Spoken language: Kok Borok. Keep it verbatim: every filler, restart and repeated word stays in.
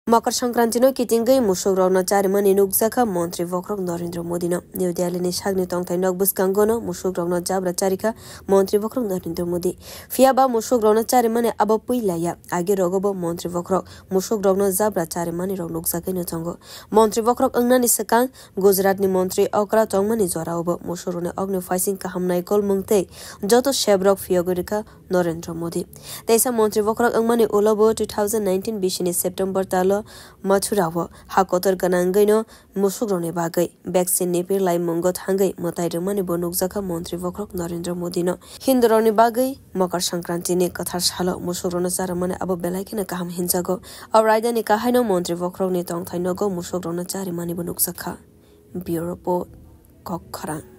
Makar Sankranti no kitingwi musuk rokno charimani nukjakha Montri Bokhorok Narendra Modi no. New Delhi ni sakni tongthai nok bwskango no musuk rokno jabra charikha Montri Bokhorok Narendra Modi. Phiya ba musuk rokno charimani abo puila ya. Agi rogo bo Montri Bokhorok musuk rokno jabra charimani rok nukjagwi no tongo. Montri Bokhorok wngnani swkang Gujarat ni Montri okra tongmani jorao bo musuk rokni okni phaising kaham naikol mung tei joto sebrok phiyogwi rwkha Narendra Modi. Teisa Montri Bokhorok wngmani ulo bo two thousand nineteen bisini September talo Mathura o ha kotor gwnangwi no musuk rokni bagwi vaccine ni pirlai mungo thangwi mwtai rwmani bo nukjakha Montri Bokhorok Narendra Modi no. Hindu rokni bagwi Makar Sankranti ni kwthar salo musuk rokno charwmani abo belai kheno kaham hinjago. O raida ni kahai no Montri Bokhorok ni tongthai nogo musuk rokno charimani bo nukjakha. Bureau Report, Kok Khorang.